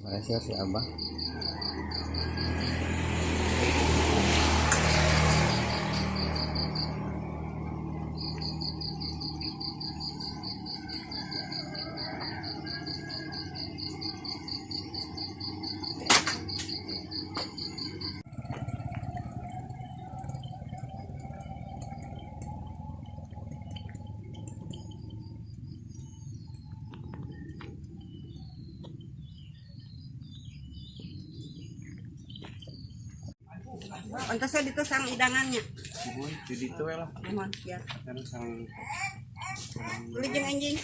Makasih ya si Abah. Pantasnya itu sang hidangannya. Nuhun, di ditu we lah. Mohon ya. Kan sareng Beli jeung anjing.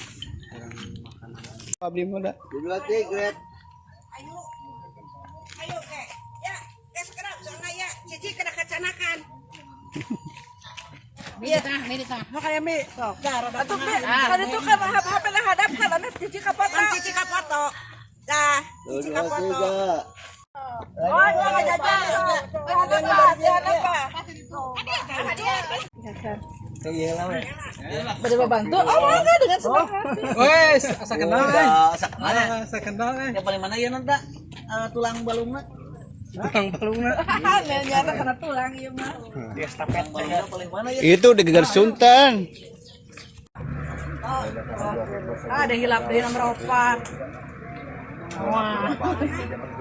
sareng makanan. Abdi muda. Dua tiga. Ayo. Ayo ke. Ya, ke sekarang soalnya ya Cici kena kacanakan. Mi di tengah, mi di tengah. Mau kayak mi sok. Atuh Bi, kan itu kan HP lah hadap kan ane cici ka foto. Kan Cici ka foto. Dah, Cici Dua ka foto. tiga. Oh, jangan jajan. Hadap apa? Hadap apa? Bade bantu. Oh, enggak dengan senang hati. Wes, asa kenal eh. Asa mana? Asa kenal eh. Yang paling mana ya nanti? Tulang balungna. Tulang balungna. Nyata kena tulang ieu mah. Dia estafet. Balungna paling mana ya? Itu di Geger Sunten. Ah, ada hilap dari nomor 4. Wah.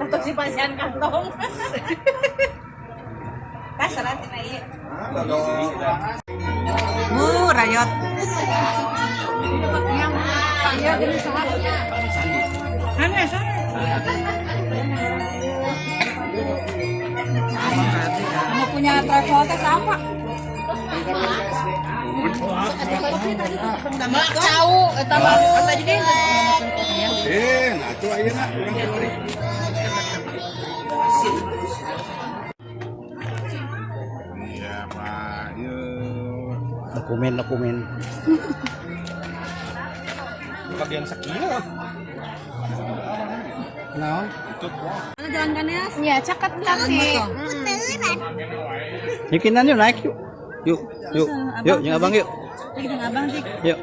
Untuk si pasien kantong. Pasaran tina ieu. Bu, rayot. Iya, gini salah. Aneh, sana. Mau punya travel teh sama. Mak cau eta mah eta jadi. Eh, nah itu ayeuna urang kamari. Iya, Pak. Yuk. Dokumen dokumen. Bagian sekieu. Naon? Mana jalan kanes? Iya, caket nanti. Bikinan yuk naik yuk. Yuk, yuk. Yuk, jeung abang yuk. Jeung abang sih. Yuk.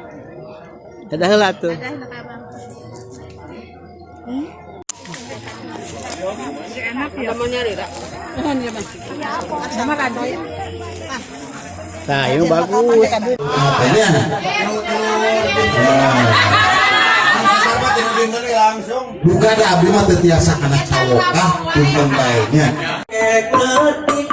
Dadah heula tuh. Dadah nak abang. Enak ya. Mau nyari tak? Sama kan. Nah, ini bagus. Bukan ada abdi mah teu tiasa kana cawokah punten bae nya. Ketik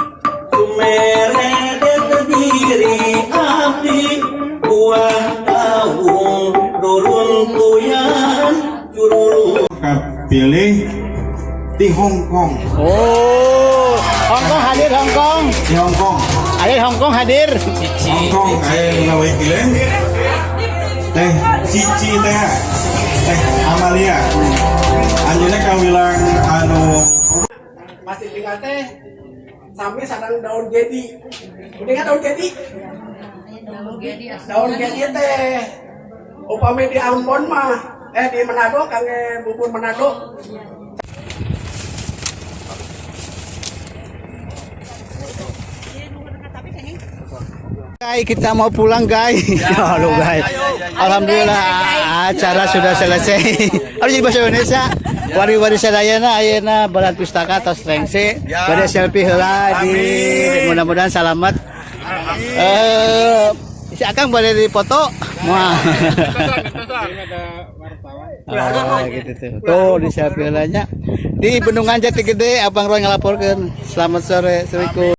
sumeredet diri abdi buah tahun ruruntuyan cururu. Pilih di Hong Kong. Oh, Hong Kong hadir Hong Kong. Di Hong Kong. Hadir Hong Kong hadir. Hong Kong aya nu ngawakilan Teh Cici teh Teh Amalia. Anjeunna kawilang anu Pasti tinggal teh sampai sarang daun gedi. Udah daun gedi? Daun gedi teh upami di Ambon mah di Manado kangge bubur Manado. Guys, kita mau pulang guys. Halo guys. Alhamdulillah acara sudah selesai. Aduh jadi bahasa Indonesia. Wari-wari sadayana ayeuna Balad Pustaka tos rengse. Bade selfie heula di mudah-mudahan salamet. Si Akang boleh dipoto? Wah. Ah, gitu tuh. Tuh di selfie heula nya. Di Bendungan Jati Gede Abang Roy ngelaporkeun. Selamat sore, Assalamualaikum.